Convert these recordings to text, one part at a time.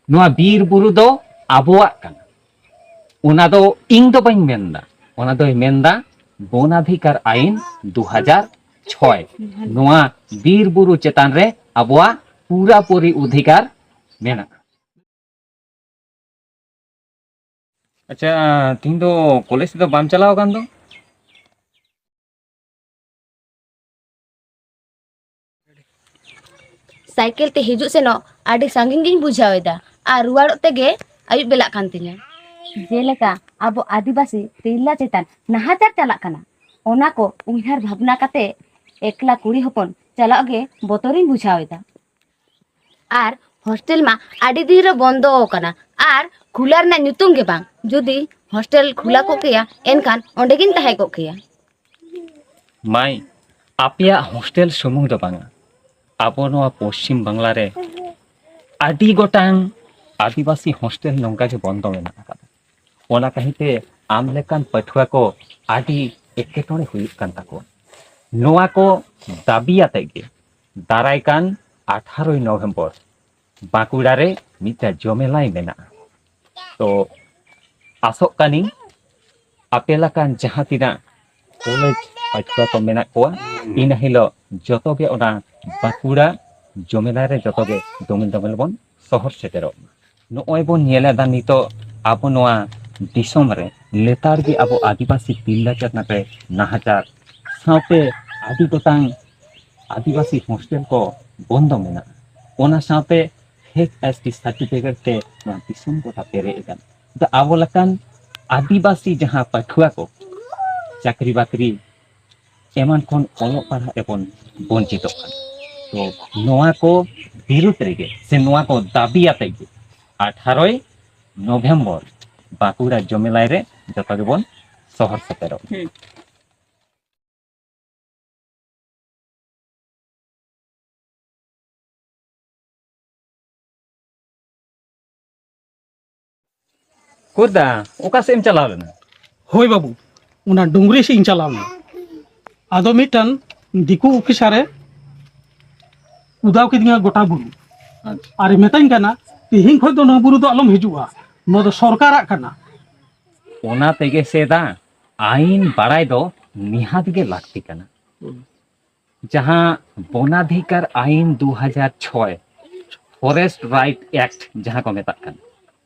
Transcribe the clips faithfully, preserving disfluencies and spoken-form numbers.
ᱱᱚᱣᱟ ᱵᱤᱨ ᱵᱩᱨᱩ ᱫᱚ ᱟᱵᱚᱣᱟᱜ ᱠᱟᱱᱟ᱾ ᱚᱱᱟ ᱫᱚ ᱤᱧ ᱫᱚ ᱵᱟᱹᱧ ᱢᱮᱱᱫᱟ, ᱚᱱᱟ ᱫᱚᱭ ᱢᱮᱱᱫᱟ ᱵᱚᱱᱟᱫᱷᱤᱠᱟᱨ ᱟᱭᱤᱱ ᱫᱩ ᱦᱟᱡᱟᱨ ᱪᱷᱚᱭ᱾ ᱱᱚᱣᱟ ᱵᱤᱨ ᱵᱩᱨᱩ ᱪᱮᱛᱟᱱ ᱨᱮ ᱟᱵᱚᱣᱟᱜ ᱯᱩᱨᱟᱹᱯᱩᱨᱤ ᱚᱫᱷᱤᱠᱟᱨ ᱢᱮᱱᱟᱜᱼᱟ᱾ ᱟᱪᱪᱷᱟ, ᱛᱤᱦᱤᱧ ᱫᱚ ᱠᱚᱞᱮᱡᱽ ᱫᱚ ᱵᱟᱢ ᱪᱟᱞᱟᱣ ᱟᱠᱟᱱ ᱫᱚ? ᱥᱟᱭᱠᱮᱞ ᱛᱮ ᱦᱤᱡᱩᱜ ᱥᱮᱱᱚᱜ ᱟᱹᱰᱤ ᱥᱟᱺᱜᱤᱧ ᱜᱤᱧ ᱵᱩᱡᱷᱟᱹᱣ ᱮᱫᱟ ᱟᱨ ᱨᱩᱣᱟᱹᱲᱚᱜ ᱛᱮᱜᱮ ᱟᱹᱭᱩᱵ ᱵᱮᱞᱟᱜ ᱠᱟᱱ ᱛᱤᱧᱟ᱾ ᱡᱮᱞᱮᱠᱟ ᱟᱵᱚ ᱟᱹᱫᱤᱵᱟᱹᱥᱤ ᱛᱤᱨᱞᱟᱹ ᱪᱮᱛᱟᱱ ᱱᱟᱦᱟᱪᱟᱨ ᱪᱟᱞᱟᱜ ᱠᱟᱱᱟ, ᱚᱱᱟ ᱠᱚ ᱩᱭᱦᱟᱹᱨ ᱵᱷᱟᱵᱽᱱᱟ ᱠᱟᱛᱮ ᱮᱠᱞᱟ ᱠᱩᱲᱤ ᱦᱚᱯᱚᱱ ᱪᱟᱞᱟᱜ ᱜᱮ ᱵᱚᱛᱚᱨᱤᱧ ᱵᱩᱡᱷᱟᱹᱣ ᱮᱫᱟ᱾ ᱟᱨ ᱦᱳᱥᱴᱮᱞ ᱢᱟ ᱟᱹᱰᱤ ᱫᱤᱱ ᱨᱮ ᱵᱚᱱᱫᱚ ᱟᱠᱟᱱᱟ ᱟᱨ ᱠᱷᱩᱞᱟᱹ ᱨᱮᱱᱟᱜ ᱧᱩᱛᱩᱢ ᱜᱮ ᱵᱟᱝ᱾ ᱡᱩᱫᱤ ᱦᱳᱥᱴᱮᱞ ᱠᱷᱩᱞᱟᱹ ᱠᱚᱜ ᱠᱮᱭᱟ, ᱮᱱᱠᱷᱟᱱ ᱚᱸᱰᱮ ᱜᱤᱧ ᱛᱟᱦᱮᱸ ᱠᱚᱜ ᱠᱮᱭᱟ᱾ ᱢᱟᱹᱭ, ᱟᱯᱮᱭᱟᱜ ᱦᱳᱥᱴᱮᱞ ᱥᱩᱢᱩᱝ ᱫᱚ ᱵᱟᱝᱟ, ᱟᱵᱚ ᱱᱚᱣᱟ ᱯᱚᱥᱪᱤᱢ ᱵᱟᱝᱞᱟ ᱨᱮ ᱟᱹᱰᱤ ᱜᱚᱴᱟᱝ ᱟᱹᱫᱤᱵᱟᱹᱥᱤ ᱦᱳᱥᱴᱮᱞ ᱱᱚᱝᱠᱟ ᱜᱮ ᱵᱚᱱᱫᱚ ᱢᱮᱱᱟᱜ ᱟᱠᱟᱫᱟ᱾ ᱚᱱᱟ ᱠᱟᱹᱦᱤᱛᱮ ᱟᱢ ᱞᱮᱠᱟᱱ ᱯᱟᱹᱴᱷᱩᱣᱟᱹ ᱠᱚ ᱟᱹᱰᱤ ᱮᱴᱠᱮᱴᱚᱬᱮ ᱦᱩᱭᱩᱜ ᱠᱟᱱ ᱛᱟᱠᱚᱣᱟ᱾ ᱱᱚᱣᱟ ᱠᱚ ᱫᱟᱹᱵᱤ ᱟᱛᱮᱫ ᱜᱮ ᱫᱟᱨᱟᱭ ᱠᱟᱱ ᱟᱴᱷᱟᱨᱚᱭ ᱱᱚᱵᱷᱮᱢᱵᱚᱨ ᱵᱟᱸᱠᱩᱲᱟ ᱨᱮ ᱢᱤᱫᱴᱟᱝ ᱡᱚᱢᱮᱞᱟᱭ ᱢᱮᱱᱟᱜᱼᱟ᱾ ᱛᱚ, ᱟᱥᱚᱜ ᱠᱟᱹᱱᱟᱹᱧ ᱟᱯᱮ ᱞᱮᱠᱟᱱ ᱡᱟᱦᱟᱸ ᱛᱤᱱᱟᱹᱜ ᱠᱚᱞᱮᱡᱽ ᱯᱟᱹᱴᱷᱩᱣᱟᱹ ᱠᱚ ᱢᱮᱱᱟᱜ ᱠᱚᱣᱟ, ᱤᱱᱟᱹ ᱦᱤᱞᱳᱜ ᱡᱚᱛᱚ ᱜᱮ ᱚᱱᱟ ᱵᱟᱸᱠᱩᱲᱟ ᱡᱚᱢᱮᱞᱟᱭ ᱨᱮ ᱡᱚᱛᱚ ᱜᱮ ᱫᱚᱢᱮᱞ ᱫᱚᱢᱮᱞ ᱵᱚᱱ ᱥᱚᱦᱚᱨ ᱥᱮᱴᱮᱨᱚᱜ ᱢᱟ᱾ ᱱᱚᱜᱼᱚᱭ ᱵᱚᱱ ᱧᱮᱞ ᱮᱫᱟ ᱱᱤᱛᱚᱜ ᱟᱵᱚ ᱱᱚᱣᱟ ᱫᱤᱥᱚᱢ ᱨᱮ ᱞᱮᱛᱟᱲ ᱜᱮ ᱟᱵᱚ ᱟᱹᱫᱤᱵᱟᱹᱥᱤ ᱛᱤᱨᱞᱟᱹ ᱪᱮᱛᱟᱱ ᱨᱮ ᱱᱟᱦᱟᱪᱟᱨ, ᱥᱟᱶᱛᱮ ᱟᱹᱰᱤ ᱜᱚᱴᱟᱝ ᱟᱹᱫᱤᱵᱟᱹᱥᱤ ᱦᱳᱥᱴᱮᱞ ᱠᱚ ᱵᱚᱱᱫᱚ ᱢᱮᱱᱟᱜᱼᱟ᱾ ᱚᱱᱟ ᱥᱟᱶᱛᱮ ᱯᱷᱮᱠ ᱮᱥ ᱴᱤ ᱥᱟᱨᱴᱤᱯᱷᱤᱠᱮᱴ ᱛᱮ ᱱᱚᱣᱟ ᱫᱤᱥᱚᱢ ᱜᱚᱴᱟ ᱯᱮᱨᱮᱡ ᱟᱠᱟᱱᱟ᱾ ᱟᱫᱚ ᱟᱵᱚ ᱞᱮᱠᱟᱱ ᱟᱹᱫᱤᱵᱟᱹᱥᱤ ᱡᱟᱦᱟᱸ ᱯᱟᱹᱴᱷᱩᱣᱟᱹ ᱠᱚ ᱪᱟᱹᱠᱨᱤ ᱵᱟᱹᱠᱨᱤ ᱮᱢᱟᱱ ᱠᱷᱚᱱ ᱚᱞᱚᱜ ᱯᱟᱲᱦᱟᱜ ᱨᱮᱵᱚᱱ ᱵᱚᱧᱪᱤᱛᱚᱜ ᱠᱟᱱᱟ᱾ ᱛᱚ, ᱱᱚᱣᱟ ᱠᱚ ᱵᱤᱨᱩᱫᱽ ᱨᱮᱜᱮ ᱥᱮ ᱱᱚᱣᱟ ᱠᱚ ᱫᱟᱹᱵᱤ ᱟᱛᱮ ᱜᱮ ᱟᱴᱷᱟᱨᱚᱭ ᱱᱚᱵᱷᱮᱢᱵᱚᱨ ᱵᱟᱸᱠᱩᱲᱟ ᱡᱚᱢᱮᱞᱟᱭ ᱨᱮ ᱡᱚᱛᱚ ᱜᱮᱵᱚᱱ ᱥᱚᱦᱚᱨ ᱥᱮᱴᱮᱨᱚᱜ ᱢᱟ᱾ ᱦᱩᱸ᱾ ᱠᱩᱨᱫᱟ, ᱚᱠᱟ ᱥᱮᱫ ᱮᱢ ᱪᱟᱞᱟᱣ ᱞᱮᱱᱟ? ᱦᱳᱭ ᱵᱟᱹᱵᱩ, ᱚᱱᱟ ᱰᱩᱝᱨᱤ ᱥᱮᱫ ᱤᱧ ᱪᱟᱞᱟᱣ ᱞᱮᱱᱟ᱾ ᱟᱫᱚ ᱢᱤᱫᱴᱟᱝ ᱫᱤᱠᱩ ᱚᱯᱷᱤᱥᱟᱨᱮ ᱩᱫᱟᱣ ᱠᱤᱫᱤᱧᱟ ᱜᱚᱴᱟ ᱵᱩᱨᱩ᱾ ᱟᱪᱪᱷᱟ᱾ ᱟᱨᱮ ᱢᱮᱛᱟᱹᱧ ᱠᱟᱱᱟ, ᱛᱤᱦᱤᱧ ᱠᱷᱚᱱ ᱫᱚ ᱱᱚᱣᱟ ᱵᱩᱨᱩ ᱫᱚ ᱟᱞᱚᱢ ᱦᱤᱡᱩᱜᱼᱟ, ᱱᱚᱣᱟ ᱫᱚ ᱥᱚᱨᱠᱟᱨᱟᱜ ᱠᱟᱱᱟ᱾ ᱚᱱᱟ ᱛᱮᱜᱮ ᱥᱮ ᱫᱟ, ᱟᱹᱭᱤᱱ ᱵᱟᱲᱟᱭ ᱫᱚ ᱱᱤᱦᱟᱹᱛ ᱜᱮ ᱞᱟᱹᱠᱛᱤ ᱠᱟᱱᱟ᱾ ᱡᱟᱦᱟᱸ ᱵᱚᱱᱟᱫᱷᱤᱠᱟᱨ ᱟᱹᱭᱤᱱ ᱫᱩ ᱦᱟᱡᱟᱨ ᱪᱷᱚᱭ, Forest Right Act ᱡᱟᱦᱟᱸ ᱠᱚ ᱢᱮᱛᱟᱜ ᱠᱟᱱᱟ,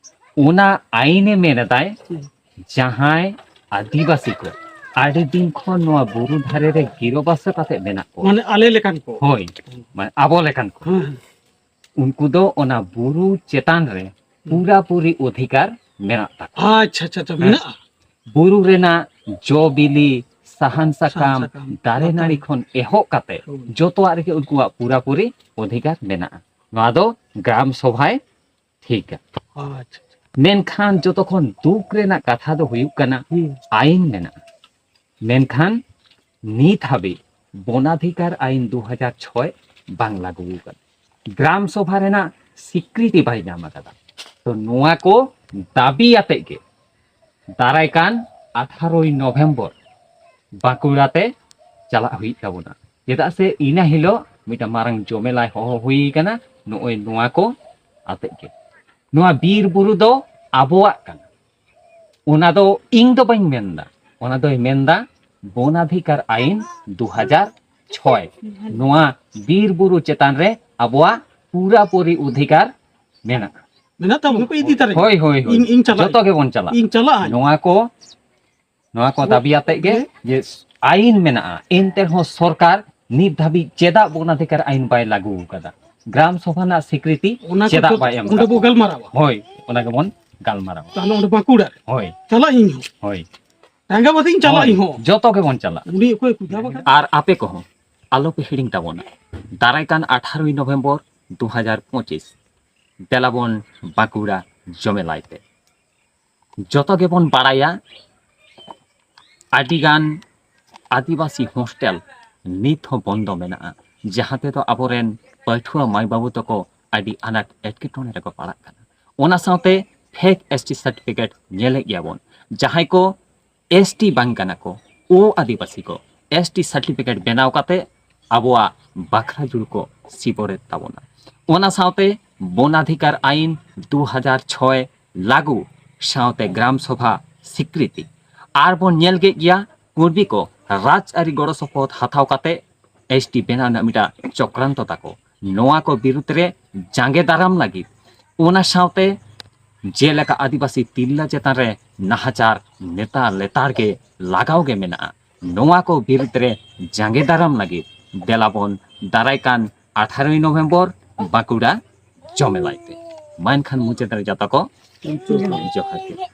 ᱚᱱᱟ ᱟᱹᱭᱤᱱᱮ ᱢᱮᱱ ᱮᱫᱟᱭ, ᱡᱟᱦᱟᱸᱭ ᱟᱹᱫᱤᱵᱟᱹᱥᱤ ᱠᱚ ᱟᱹᱰᱤ ᱫᱤᱱ ᱠᱷᱚᱱ ᱱᱚᱣᱟ ᱵᱩᱨᱩ ᱫᱷᱟᱨᱮ ᱨᱮ ᱜᱤᱨᱟᱹᱵᱟᱥᱟ ᱠᱟᱛᱮ ᱢᱮᱱᱟᱜ ᱠᱚᱣᱟ, ᱢᱟᱱᱮ ᱟᱞᱮ ᱞᱮᱠᱟᱱ ᱠᱚ᱾ ᱦᱳᱭ, ᱢᱟᱱᱮ ᱟᱵᱚ ᱞᱮᱠᱟᱱ ᱠᱚ, ᱦᱮᱸ, ᱦᱮᱸ᱾ ᱩᱱᱠᱩ ᱫᱚ ᱚᱱᱟ ᱵᱩᱨᱩ ᱪᱮᱛᱟᱱ ᱨᱮ ᱯᱩᱨᱟᱹᱯᱩᱨᱤ ᱚᱫᱷᱤᱠᱟᱨ ᱢᱮᱱᱟᱜ ᱛᱟᱠᱚᱣᱟ᱾ ᱟᱪᱪᱷᱟ, ᱟᱪᱪᱷᱟ, ᱟᱪᱪᱷᱟ, ᱢᱮᱱᱟᱜᱼᱟ᱾ ᱵᱩᱨᱩ ᱨᱮᱱᱟᱜ ᱡᱚ ᱵᱤᱞᱤ, ᱥᱟᱦᱟᱱ ᱥᱟᱠᱟᱢ, ᱥᱟᱦᱟᱱ ᱥᱟᱠᱟᱢ, ᱫᱟᱨᱮ ᱞᱟᱛᱟᱨ᱾ ᱱᱟᱹᱲᱤ ᱠᱷᱚᱱ ᱮᱦᱚᱵ ᱠᱟᱛᱮ ᱦᱳᱭ᱾ ᱡᱚᱛᱚᱣᱟᱜ ᱨᱮᱜᱮ ᱩᱱᱠᱩᱣᱟᱜ ᱯᱩᱨᱟᱹᱯᱩᱨᱤ ᱚᱫᱷᱤᱠᱟᱨ ᱢᱮᱱᱟᱜᱼᱟ᱾ ᱱᱚᱣᱟ ᱫᱚ ᱜᱨᱟᱢ ᱥᱚᱵᱷᱟᱭ ᱴᱷᱤᱠᱟ᱾ ᱟᱪᱪᱷᱟ᱾ ᱢᱮᱱᱠᱷᱟᱱ ᱡᱚᱛᱚ ᱠᱷᱚᱱ ᱫᱩᱠ ᱨᱮᱱᱟᱜ ᱠᱟᱛᱷᱟ ᱫᱚ ᱦᱩᱭᱩᱜ ᱠᱟᱱᱟ, ᱦᱩᱸ᱾ ᱟᱹᱭᱤᱱ ᱢᱮᱱᱟᱜᱼᱟ, ᱢᱮᱱᱠᱷᱟᱱ ᱱᱤᱛ ᱦᱟᱹᱵᱤᱡ ᱵᱚᱱᱟᱫᱷᱤᱠᱟᱨ ᱟᱹᱭᱤᱱ ᱫᱩ ᱦᱟᱡᱟᱨ ᱪᱷᱚᱭ ᱵᱟᱝ ᱞᱟᱹᱜᱩ ᱟᱠᱟᱱᱟ᱾ ᱜᱨᱟᱢ ᱥᱚᱵᱷᱟ ᱨᱮᱱᱟᱜ ᱥᱤᱠᱨᱤᱛᱤ ᱵᱟᱭ ᱧᱟᱢ ᱟᱠᱟᱫᱟ᱾ ᱛᱚ, ᱱᱚᱣᱟ ᱠᱚ ᱫᱟᱹᱵᱤ ᱟᱛᱮᱫ ᱜᱮ ᱫᱟᱨᱟᱭ ᱠᱟᱱ ᱟᱴᱷᱟᱨᱳᱭ ᱱᱚᱵᱷᱮᱢᱵᱚᱨ ᱵᱟᱸᱠᱩᱲᱟ ᱛᱮ ᱪᱟᱞᱟᱜ ᱦᱩᱭᱩᱜ ᱛᱟᱵᱚᱱᱟ᱾ ᱪᱮᱫᱟᱜ ᱥᱮ ᱤᱱᱟᱹ ᱦᱤᱞᱳᱜ ᱢᱤᱫᱴᱟᱝ ᱢᱟᱨᱟᱝ ᱡᱚᱢᱮᱞᱟᱭ ᱦᱚᱦᱚ ᱦᱩᱭ ᱠᱟᱱᱟ, ᱱᱚᱜᱼᱚᱭ ᱱᱚᱣᱟ ᱠᱚ ᱟᱛᱮᱫ ᱜᱮ᱾ ᱱᱚᱣᱟ ᱵᱤᱨ ᱵᱩᱨᱩ ᱫᱚ ᱟᱵᱚᱣᱟᱜ ᱠᱟᱱᱟ᱾ ᱚᱱᱟ ᱫᱚ ᱤᱧ ᱫᱚ ᱵᱟᱹᱧ ᱢᱮᱱᱫᱟ, ᱚᱱᱟ ᱫᱚᱭ ᱢᱮᱱᱫᱟ ᱵᱚᱱᱟᱫᱷᱤᱠᱟᱨ ᱟᱹᱭᱤᱱ ᱫᱩ ᱦᱟᱡᱟᱨ ᱪᱷᱚᱭ᱾ ᱱᱚᱣᱟ ᱵᱤᱨ ᱵᱩᱨᱩ ᱪᱮᱛᱟᱱ ᱨᱮ ᱟᱵᱚᱣᱟᱜ ᱯᱩᱨᱟᱹᱯᱩᱨᱤ ᱚᱫᱷᱤᱠᱟᱨ ᱢᱮᱱᱟᱜᱼᱟ᱾ ᱢᱮᱱᱟᱜ ᱛᱟᱵᱚᱱᱟ ᱠᱚ ᱤᱫᱤ ᱛᱟᱨᱟ᱾ ᱦᱳᱭ, ᱦᱳᱭ, ᱦᱳᱭ᱾ ᱤᱧ, ᱤᱧ ᱪᱟᱞᱟᱜ ᱡᱚᱛᱚ ᱜᱮᱵᱚᱱ ᱪᱟᱞᱟᱜ᱾ ᱤᱧ ᱪᱟᱞᱟᱜ ᱟᱹᱧ᱾ ᱱᱚᱣᱟ ᱠᱚ, ᱱᱚᱣᱟ ᱠᱚ ᱫᱟᱹᱵᱤ ᱟᱛᱮᱫ ᱜᱮ ᱡᱮ ᱟᱹᱭᱤᱱ ᱢᱮᱱᱟᱜᱼᱟ, ᱮᱱᱛᱮ ᱨᱮᱦᱚᱸ ᱥᱚᱨᱠᱟᱨ ᱱᱤᱛ ᱫᱷᱟᱹᱵᱤᱡ ᱪᱮᱫᱟᱜ ᱵᱚᱱᱟᱫᱷᱤᱠᱟᱨ ᱟᱹᱭᱤᱱ ᱵᱟᱭ ᱞᱟᱹᱜᱩ ᱟᱠᱟᱫᱟ? ᱜᱨᱟᱢ ᱥᱚᱵᱷᱟ ᱨᱮᱱᱟᱜ ᱥᱤᱠᱨᱤᱛᱤ ᱚᱱᱟ ᱠᱚ ᱪᱮᱫᱟᱜ ᱡᱚᱛᱚ ᱵᱟᱭ ᱮᱢ ᱚᱸᱰᱮ ᱟᱠᱟᱫ ᱵᱚ ᱵᱚᱱᱟ? ᱜᱟᱞᱢᱟᱨᱟᱣᱟ᱾ ᱦᱳᱭ, ᱚᱱᱟ ᱜᱮᱵᱚᱱ ᱜᱟᱞᱢᱟᱨᱟᱣᱟ᱾ ᱛᱟᱦᱞᱮ ᱚᱸᱰᱮ ᱵᱟᱸᱠᱩᱲᱟ ᱨᱮ ᱦᱳᱭ, ᱪᱟᱞᱟᱜ ᱤᱧ ᱦᱚᱸ᱾ ᱦᱳᱭ, ᱨᱟᱸᱜᱟᱣᱟᱛᱮᱧ ᱪᱟᱞᱟᱜ ᱦᱳᱭ, ᱤᱧ ᱦᱚᱸ᱾ ᱡᱚᱛᱚ ᱜᱮᱵᱚᱱ ᱪᱟᱞᱟᱜ᱾ ᱩᱱᱤ ᱚᱠᱚᱭ ᱠᱩᱫᱷᱟ ᱵᱟᱠᱷᱟᱡ? ᱟᱨ ᱟᱯᱮ ᱠᱚᱦᱚᱸ ᱟᱞᱚᱯᱮ ᱦᱤᱲᱤᱧ ᱛᱟᱵᱚᱱᱟ, ᱫᱟᱨᱟᱭ ᱠᱟᱱ ᱟᱴᱷᱟᱨᱳᱭ ᱱᱚᱵᱷᱮᱢᱵᱚᱨ ᱫᱩ ᱦᱟᱡᱟᱨ ᱯᱚᱸᱪᱤᱥ ᱫᱮᱞᱟᱵᱚᱱ ᱵᱟᱸᱠᱩᱲᱟ ᱡᱚᱢᱮᱞᱟᱭ ᱛᱮ᱾ ᱡᱚᱛᱚ ᱜᱮᱵᱚᱱ ᱵᱟᱲᱟᱭᱟ, ᱟᱹᱰᱤᱜᱟᱱ ᱟᱹᱫᱤᱵᱟᱹᱥᱤ ᱦᱳᱥᱴᱮᱞ ᱱᱤᱛ ᱦᱚᱸ ᱵᱚᱱᱫᱚ ᱢᱮᱱᱟᱜᱼᱟ, ᱡᱟᱦᱟᱸ ᱛᱮᱫᱚ ᱟᱵᱚᱨᱮᱱ ᱯᱟᱹᱴᱷᱩᱣᱟᱹ ᱢᱟᱹᱭ ᱵᱟᱹᱵᱩ ᱛᱟᱠᱚ ᱟᱹᱰᱤ ᱟᱱᱟᱴ ᱮᱴᱠᱮᱴᱚᱬᱮ ᱨᱮᱠᱚ ᱯᱟᱲᱟᱜ ᱠᱟᱱᱟ᱾ ᱚᱱᱟ ᱥᱟᱶᱛᱮ ᱯᱷᱮᱠ ᱮᱥ ᱴᱤ ᱥᱟᱨᱴᱤᱯᱷᱤᱠᱮᱴ ᱧᱮᱞᱮᱫ ᱜᱮᱭᱟᱵᱚᱱ, ᱡᱟᱦᱟᱸᱭ ᱠᱚ ᱮᱥ ᱴᱤ ᱵᱟᱝ ᱠᱟᱱᱟ ᱠᱚ, ᱳ ᱟᱹᱫᱤᱵᱟᱹᱥᱤ ᱠᱚ, ᱮᱥ ᱴᱤ ᱥᱟᱨᱴᱤᱯᱷᱤᱠᱮᱴ ᱵᱮᱱᱟᱣ ᱠᱟᱛᱮ ᱟᱵᱚᱣᱟᱜ ᱵᱟᱠᱷᱨᱟ ᱡᱩᱲ ᱠᱚ ᱥᱤᱵᱚᱨᱮᱫ ᱛᱟᱵᱚᱱᱟ᱾ ᱚᱱᱟ ᱥᱟᱶᱛᱮ ᱵᱚᱱᱟᱫᱷᱤᱠᱟᱨ ᱟᱭᱤᱱ ᱫᱩ ᱦᱟᱡᱟᱨ ᱪᱷᱚᱭ ᱞᱟᱹᱜᱩ ᱥᱟᱶᱛᱮ ᱜᱨᱟᱢ ᱥᱚᱵᱷᱟ ᱥᱤᱠᱨᱤᱛᱤ᱾ ᱟᱨ ᱵᱚᱱ ᱧᱮᱞ ᱠᱮᱫ ᱜᱮᱭᱟ ᱠᱩᱲᱵᱤ ᱠᱚ ᱨᱟᱡᱽ ᱟᱹᱨᱤ ᱜᱚᱲᱚ ᱥᱚᱯᱚᱦᱚᱫ ᱦᱟᱛᱟᱣ ᱠᱟᱛᱮ ᱮᱥᱴᱤ ᱵᱮᱱᱟᱣ ᱨᱮᱱᱟᱜ ᱢᱤᱫᱴᱟᱝ ᱪᱚᱠᱨᱟᱱᱛᱚ ᱛᱟᱠᱚ᱾ ᱱᱚᱣᱟ ᱠᱚ ᱵᱤᱨᱩᱫᱽ ᱨᱮ ᱡᱟᱸᱜᱮ ᱫᱟᱨᱟᱢ ᱞᱟᱹᱜᱤᱫ, ᱚᱱᱟ ᱥᱟᱶᱛᱮ ᱡᱮᱞᱮᱠᱟ ᱟᱹᱫᱤᱵᱟᱹᱥᱤ ᱛᱤᱨᱞᱟᱹ ᱪᱮᱛᱟᱱ ᱨᱮ ᱱᱟᱦᱟᱪᱟᱨ ᱱᱮᱛᱟᱨ ᱞᱮᱛᱟᱲ ᱜᱮ ᱞᱟᱜᱟᱣ ᱜᱮ ᱢᱮᱱᱟᱜᱼᱟ, ᱱᱚᱣᱟ ᱠᱚ ᱵᱤᱨᱩᱫᱽ ᱨᱮ ᱡᱟᱸᱜᱮ ᱫᱟᱨᱟᱢ ᱞᱟᱹᱜᱤᱫ ᱫᱮᱞᱟ ᱵᱚᱱ ᱫᱟᱨᱟᱭ ᱠᱟᱱ ᱟᱴᱷᱟᱨᱚᱭ ᱱᱚᱵᱷᱮᱢᱵᱚᱨ ᱵᱟᱸᱠᱩᱲᱟ ᱡᱚᱢᱮᱞᱟᱭ ᱛᱮ᱾ ᱢᱟ ᱮᱱᱠᱷᱟᱱ ᱢᱩᱪᱟᱹᱫ ᱨᱮ ᱡᱚᱛᱚ ᱠᱚ ᱡᱚᱦᱟᱨ ᱜᱮ᱾